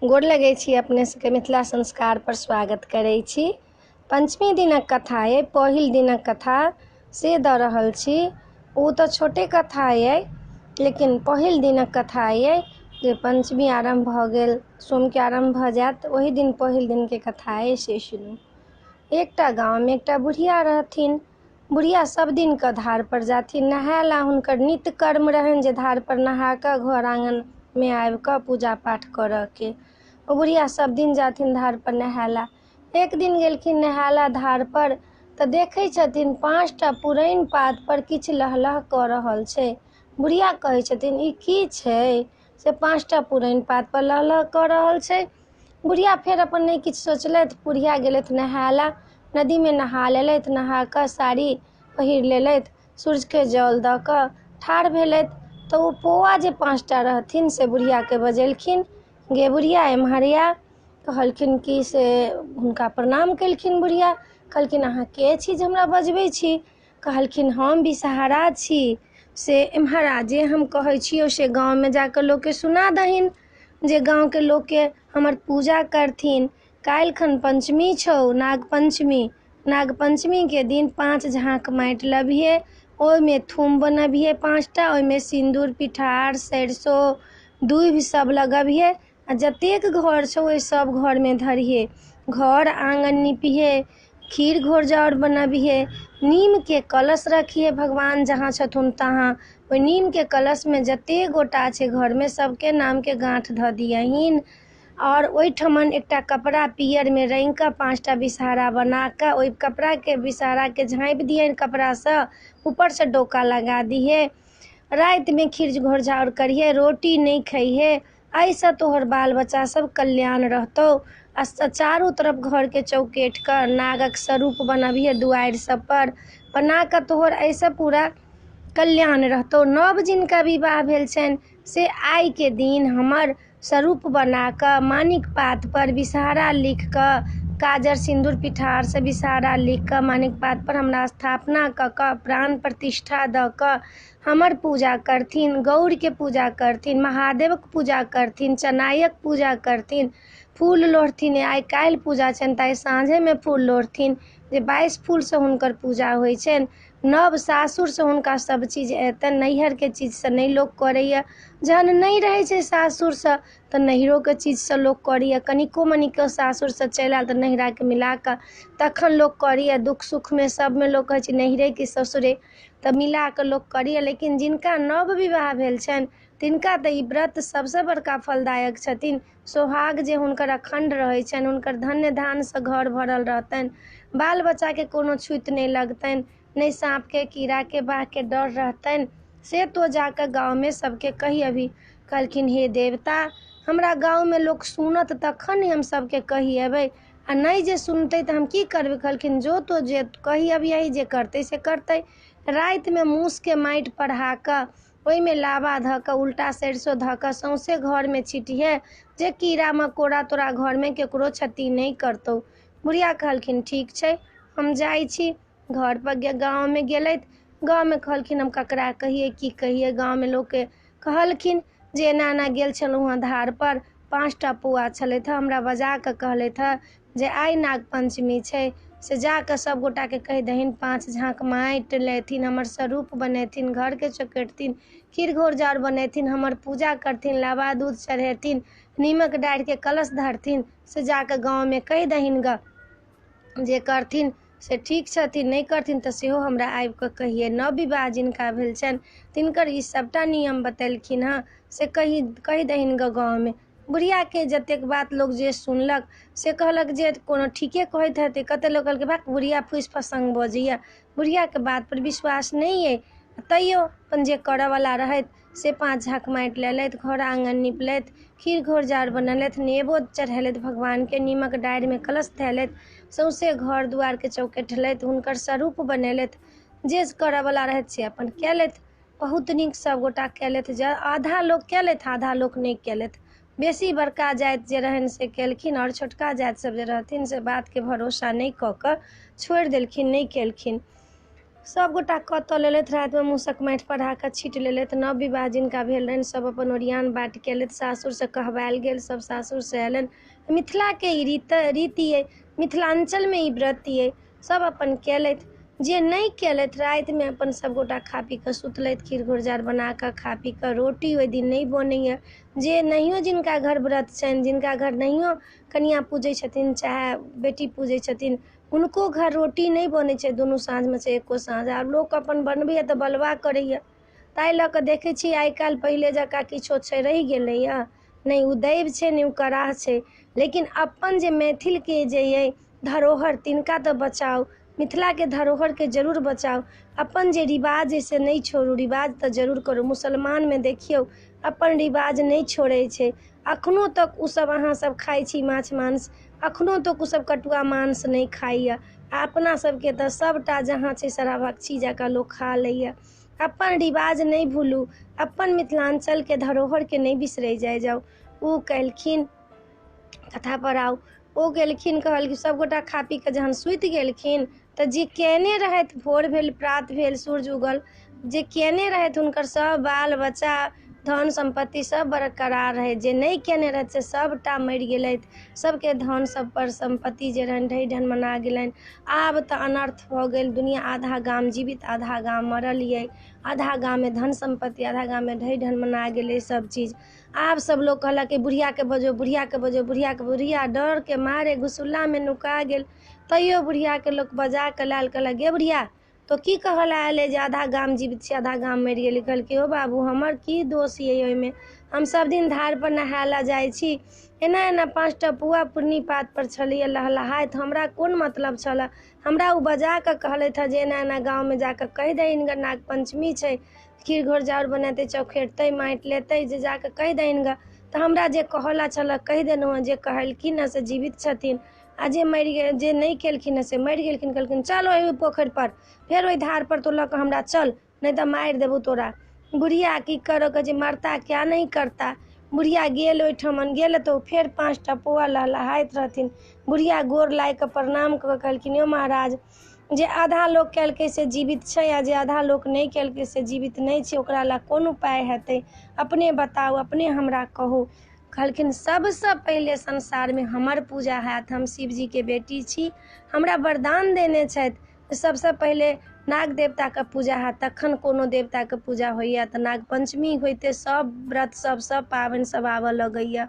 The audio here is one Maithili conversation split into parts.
गोर लगै छी अपने सबके, मिथिला संस्कार पर स्वागत करै छी। पंचमी दिनक कथा अइ, पहिल दिनक कथा से दऽ रहल छी। ओ तऽ छोटे कथा अइ, लेकिन पहिल दिनक कथा अइ जे पंचमी आरम्भ भऽ गेल, सोमके आरम्भ भऽ जायत, ओहि दिन पहिल दिनके कथा अइ, से सुनू। एकटा गाँवमे एकटा बुढ़िया रहथिन। बुढ़िया सब दिनके धारपर जाथिन नहाय लए। हुनकर नित्य कर्म रहनि जे धारपर नहा कऽ घर आङ्गनमे आबिकऽ पूजा पाठ करऽके। ओ बुढ़िया सब दिन जाथिन धारपर नहाय लए। एक दिन गेलखिन नहाय लए धारपर तऽ देखै छथिन 5टा पुरैन पातपर किछु लहलह कऽ रहल छै। बुढ़िया कहै छथिन, ई की छै से 5टा पुरैन पातपर लहलह कऽ रहल छै? बुढ़िया फेर अपन नहि किछु सोचलथि। बुढ़िया गेलथि नहाय लए, नदीमे नहा लेलथि। नहा कऽ साड़ी पहिर लेलथि, सूर्यके जल दऽ कऽ ठाढ़ भेलथि। तऽ ओ पौआ जे 5टा रहथिन से बुढ़ियाके बजेलखिन, गे बुढ़िया एम्हर आ। कहलखिन कि से हुनका प्रणाम केलखिन बुढ़िया। कहलखिन, अहाँ के छी जे हमरा बजबै छी? कहलखिन, हम विषहारा छी, से एम्हर आ, जे हम कहै छियौ से गाँवमे जाकऽ लोकके सुना दहीन, जे गाँवके लोकके हमर पूजा करथिन। काल्हिखन पंचमी छौ, नाग पंचमी। नाग पंचमीके दिन 5 झाँक माटि लबिहे, ओहिमे थूम बनबिहे 5टा, ओहिमे सिन्दूर पिठार सरिसो दूभि सब लगबिहे आ जतेक घर छौ ओहि सब घरमे धरिहे। घर आङ्गन निपिहे, खीर घोरजाउर बनबिहे, नीमके कलश रखिहे भगवान जहाँ छथुन तहाँ। ओहि नीमके कलशमे जतेक गोटा छै घरमे सबके नामके गाँठ धऽ दियहिन। आओर ओहिठमन एकटा कपड़ा पियरमे रङ्गिकऽ 5टा विषहारा बनाकऽ ओहि कपड़ाके विषहाराके झाँपि दियहिन कपड़ासँ, ऊपरसँ डोका लगा दिहे। रातिमे खीर घोरजाउर करिहे, रोटी नहि खइहे, एहिसँ तोहर बाल बच्चा सब कल्याण रहतौ। आ चारू तरफ घरके चौकेट कऽ नागक स्वरूप बनबिहे, दुआरि सबपर बनाकऽ तोहर एहिसँ पूरा कल्याण रहतौ। नव जिनका विवाह भेल छनि से आइके दिन हमर स्वरूप बनाकऽ मानिक पातपर विषहारा लिखिकऽ, काजर सिन्दूर पिठारसँ विषहारा लिखिकऽ मानिक पातपर हमरा स्थापना कऽ कऽ प्राण प्रतिष्ठा दऽ कऽ हमर पूजा करथिन, गौरीके पूजा करथिन, महादेवक पूजा करथिन, चनाइक पूजा करथिन, फूल लोढ़थिन। आइ काल्हि पूजा छनि तऽ आइ साँझेमे फूल लोढ़थिन, जे 22 फूलसँ हुनकर पूजा होइ छनि। नव सासुरसँ हुनका सब चीज अयतनि, नैहरके चीजसँ नहि लोक करैए। जहन नहि रहै छै सासुरसँ तऽ नैहरोके चीजसँ लोक करैए, कनिको मनिको सासुरसँ चलि आयल तऽ नैहराके मिलाकऽ तखन लोक करैए। दुःख सुखमे सबमे लोक कहै छै नैहरे कि ससुरे, तऽ मिलाकऽ लोक करैए। लेकिन जिनका नव विवाह भेल छनि तिनका तऽ ई व्रत सबसँ बड़का फलदायक छथिन। सोहाग जे हुनकर अखण्ड रहै छनि, हुनकर धन्य धानसँ घर भरल रहतनि, बाल बच्चाके कोनो छूति नहि लगतनि, नहि साँपके कीड़ाके बाघके डर रहतनि। से तो जाकऽ गाँवमे सबके कहि अबही। कहलखिन, हे देवता, हमरा गाँवमे लोक सुनत तखन हम सबके कहि अयबै, आ नहि जे सुनतै तऽ हम की करबै? कहलखिन, जो तो जे कहि अबियही, जे करतै से करतै। रातिमे मूसके माटि पढ़ा कऽ ओहिमे लाबा धऽ कऽ उल्टा सरिसो धऽ कऽ सौँसे घरमे छिटिहे, जे कीड़ा मकोड़ा तोरा घरमे ककरो क्षति नहि करतौ। बुढ़िया कहलखिन, ठीक छै, हम जाइ छी। घरपर गाँवमे गेलथि। गाँवमे कहलखिन, हम ककरा कहियै, की कहियै? गाँवमे लोकके कहलखिन जे एना एना गेल छलहुँ हँ धारपर, 5टा पौआ छलथि हँ, हमरा बजा कऽ कहलथि हँ जे आइ नाग पंचमी छै, से जाकऽ सब गोटाके कहि दहीन 5 झाँक माटि लेथिन, हमर स्वरूप बनेथिन, घरके चौकेटथिन, खीर घोरजाउर बनेथिन, हमर पूजा करथिन, लाबा दूध चढ़ेथिन, नीमक डारिके कलश धरथिन, से जाकऽ गाँवमे कहि दहीन गऽ, जे करथिन से ठीक छथिन, नहि करथिन तऽ सेहो हमरा आबिकऽ कहियै। नव विवाह जिनका भेल छनि तिनकर ई सबटा नियम बतेलखिन हँ, से कहि दहीन गऽ गाँवमे। बुढ़ियाके जतेक बात लोक जे सुनलक से कहलक जे कोनो ठीके कहैत हेतै। कते लोक कहलकै, भाक बुढ़िया फूसि फसङ्ग बजैए, बुढ़ियाके बातपर विश्वास नहि अइ। तैयो अपन जे करऽवला रहथि से 5 झाँक माटि लेलथि, घर आङ्गन निपलथि, खीर घोरजाउर बनेलथि, नेबो चढ़ेलथि भगवानके, नीमक डारिमे कलश धयलथि, सौँसे घर दुआरके चौकेठलथि, हुनकर स्वरूप बनेलथि। जे करऽवला रहथि से अपन केलथि, बहुत नीक सब गोटा केलथि। जे आधा लोक केलथि, आधा लोक नहि केलथि। बेसी बड़का जाति जे रहनि से केलखिन, आओर छोटका जाति सब जे रहथिन से बातके भरोसा नहि कऽ कऽ छोड़ि देलखिन, नहि केलखिन। सभगोटा कऽ लेलथि। रातिमे मूसक माटि पढ़ा कऽ छीटि लेलथि। नव विवाह जिनका भेल रहनि सभ अपन ओरियान बाट केलथि। सासुरसँ कहबायल गेल, सभ सासुरसँ अयलनि। मिथिलाके ई रीत रीति अइ, मिथिलाञ्चलमे ई व्रत अइ। सभ अपन केलथि। जे नहि केलथि रातिमे अपन सभगोटा खा पी कऽ सुतलथि, खीर घोरजाउर बना कऽ खा पी कऽ। रोटी ओहि दिन नहि बनैए। जे नहियो जिनका घर व्रत छनि, जिनका घर नहियो कनिआँ पूजै छथिन चाहे बेटी पूजै छथिन, हुनको घर रोटी नहि बनै छै दुनू साँझमे से एको साँझ। आब लोक अपन बनबैए तऽ बलबा करैए, ताहि लऽ कऽ देखै छी आइ काल्हि पहिले जकाँ किछो छै रहि गेलैए नहि। ओ दैव छै नहि ओ कराह छै, लेकिन अपन जे मैथिलके जे अइ धरोहर तिनका तऽ बचाउ, मिथिलाके धरोहरके जरूर बचाउ। अपन जे रिवाज अइ से नहि छोड़ू, रिवाज तऽ जरूर करू। मुसलमानमे देखियौ अपन रिवाज नहि छोड़ै छै अखनो तक। ओसभ अहाँसभ खाइ छी माछ मांस, अखनो तक ओसभ कटुआ मांस नहि खाइए, आ अपना सभके तऽ सभटा जहाँ छै शराबक्षी जकाँ लोक खा लैए। अपन रिवाज नहि भूलू, अपन मिथिलाञ्चलके धरोहरके नहि बिसरै जाइ जाउ। ओ कयलखिन कथा पर आउ। ओ गेलखिन, कहलखिन सभगोटा खा पी कऽ जहन सुति गेलखिन तऽ जे कयने रहथि, भोर भेल, प्रात भेल, सूर्य उगल, जे कयने रहथि हुनकर सभ बाल बच्चा धन सम्पत्ति सभ बरकरार रहै। जे नहि कयने रहथि से सभटा मरि गेलथि, सभके धन सभ पर सम्पत्ति जे रहनि ढहि ढनमना गेलनि। आब तऽ अनर्थ भऽ गेल दुनिआँ, आधा गाम जीवित आधा गाम मरल अइ, आधा गाममे धन सम्पत्ति आधा गाममे ढहि ढनमना गेलै सभचीज। आब सभ लोक कहलक कि बुढ़ियाके बजो, बुढ़ियाके बजो, बुढ़ियाके। बुढ़िया डरके मारे घुसुल्लामे नुका गेल। तैयो बुढ़ियाके लोक बजा कऽ लायल, कहलक गे बुढ़िया तो की कहऽ लए आयल जे आधा गाम जीवित छै आधा गाम मरि गेलै? कहलकै ओ बाबू हमर की दोष अइ ओहिमे, हम सभ दिन धारपर नहाय लए जाइ छी, एना एना 5टा पुआ पूर्णी पातपर छलैए लहलहाइत, हमरा कोन मतलब छलए? हमरा ओ बजा कऽ कहलथि हँ जे एना एना गाँवमे जा कऽ कहि दहिन ग, नाग पञ्चमी छै, खीर घोरजाउर बनेतै, चौखेटतै, माटि लेतै, जे जा कऽ कहि दहिन ग। तऽ हमरा जे कहऽ लए छलए कहि देलहुँ हँ, जे कहलखिन हँ से जीवित छथिन, आ जे मरि गेल, जे नहि केलखिन हँ से मरि गेलखिन। कहलखिन चल ओहि पोखरिपर, फेर ओहि धारपर तू लऽ कऽ हमरा चल, नहि तऽ मारि देबौ तोरा। बुढ़िया की करऽ, कहै छै मरता क्या नहीं करता। बुढ़िया गेल ओहिठमन, गेल तऽ ओ फेर 5टा पौआ लहलहाइत रहथिन। बुढ़िया गोर लागि कऽ प्रणाम कऽ कऽ कहलखिन यौ महाराज, जे आधा लोक केलकै से जीवित छै, आ जे आधा लोक नहि केलकै से जीवित नहि छै, ओकरा लए कोन उपाय हेतै? अपने बताउ, अपने हमरा कहू। कहलखिन सबसँ पहिले संसारमे हमर पूजा हैत, हम शिवजीके बेटी छी, हमरा वरदान देने छथि, सबसँ पहिले नाग देवताके पूजा हैत तखन कोनो देवताके पूजा होइए। तऽ नाग पञ्चमी होइते सब व्रत सब सब पाबनि सब आबऽ लगैए।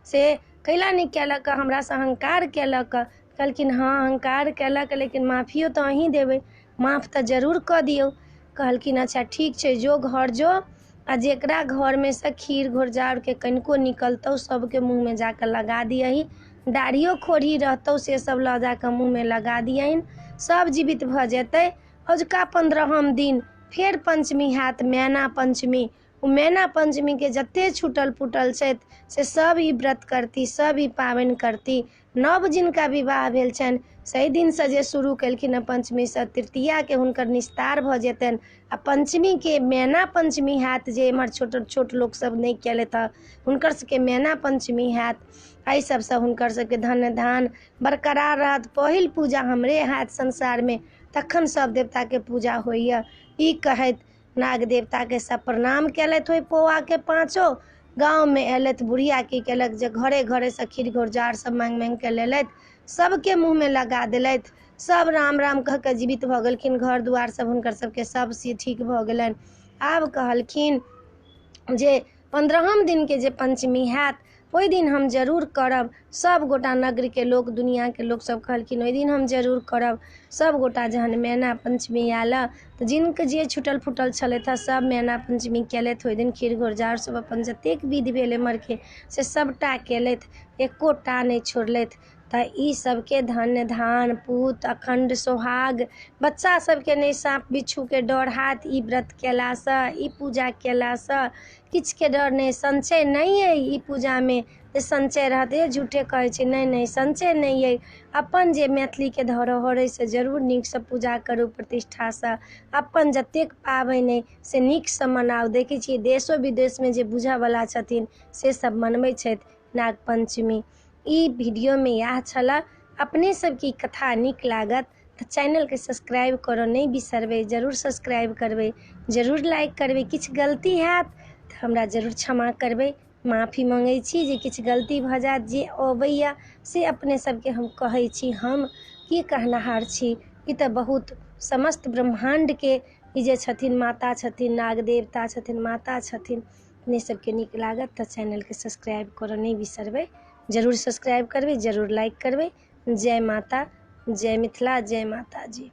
से कैला नहि केलक? हमरासँ अहंकार केलक। कहलखिन हँ अहंकार केलक, लेकिन माफियो तऽ अहीँ देबै, माफ तऽ जरूर कऽ दियौ। कहलखिन अच्छा ठीक छै, जो घर जो, आ जेकरा घरमे सँ खीर घोरजाउरके कनिको निकलतौ सबके मुँहमे जाकऽ लगा दियही, दाढ़ियो खोढ़ी रहतौ से सब लऽ जाकऽ मुँहमे लगा दियहिन, सब जीवित भऽ जेतै। अजुका 15म दिन फेर पञ्चमी हैत, मैना पञ्चमी। ओ मैना पञ्चमीके जते छूटल फूटल छथि से सब ई व्रत करती, सब ई पाबनि करती। नव जिनका विवाह भेल छनि सही दिनसँ जे शुरू केलखिन हँ पञ्चमीसँ तृतीयाके हुनकर निस्तार भऽ जेतनि, आ पञ्चमीके मैना पञ्चमी हैत। जे एम्हर छोट छोट लोकसभ नहि केलथि हँ हुनकर सबके मैना पञ्चमी हैत। एहि सबसँ हुनकर सबके धन धान बरकरार रहत। पहिल पूजा हमरे हैत संसारमे, तखन सब देवताके पूजा होइए। ई कहैत नाग देवताके सब प्रणाम केलथि। ओहि पौआके पाँचो गाँवमे अयलथि। बुढ़िया की केलक जे घरे घरेसँ खीर घोरजाउर सब माँगि माँगिके लेलथि, सबके मुँहमे लगा देलथि, सब राम राम कह कऽ जीवित भऽ गेलखिन, घर दुआर सब हुनकर सबके सब ठीक भऽ गेलनि। आब कहलखिन जे 15म दिनके जे पञ्चमी हैत ओहि दिन हम जरूर करब। सब गोटा नगरके लोक दुनिआँके लोक सब कहलखिन ओहि दिन हम जरूर करब। सब गोटा जहन मैना पञ्चमी आयल तऽ जिनके जे छूटल फूटल छलथि हँ सब मैना पञ्चमी केलथि। ओहि दिन खीर घोरजाउर सब अपन जतेक विधि भेल एम्हरके से सबटा केलथि, एकोटा नहि छोड़लथि। तऽ ई सबके धन धान पूत अखण्ड सोहाग, बच्चा सबके नहि साँप बिच्छूके डर हैत ई व्रत केलासँ, ई पूजा केलासँ किछुके डर नहि। संशय नहि अइ ई पूजामे जे संशय रहत, ए झूठे कहै छै, नहि नहि संशय नहि अइ। अपन जे मैथिलीके धरोहर अइ से जरूर नीकसँ पूजा करू, प्रतिष्ठासँ अपन जतेक पाबनि अइ से नीकसँ मनाउ। देखै छियै देशो विदेशमे जे बुझऽवला छथिन से सब मनबै छथि नाग पञ्चमी। ई वीडियोमे इएह छलए। अपने सबके ई कथा नीक लागत तऽ चैनलके सब्सक्राइब करऽ नहि बिसरबै, जरूर सब्सक्राइब करबै, जरूर लाइक करबै। किछु गलती हैत तऽ हमरा जरूर क्षमा करबै, माफी मङ्गै छी जे किछु गलती भऽ जायत। जे अबैए से अपने सबके हम कहै छी। हम की कहनाहर छी, ई तऽ बहुत समस्त ब्रह्माण्डके ई जे छथिन माता छथिन, नाग देवता छथिन, माता छथिन। अपने सबके नीक लागत तऽ चैनलके सब्सक्राइब करऽ नहि बिसरबै, जरूर सब्सक्राइब करबै, जरूर लाइक करबै। जय माता, जय मिथिला, जय माताजी।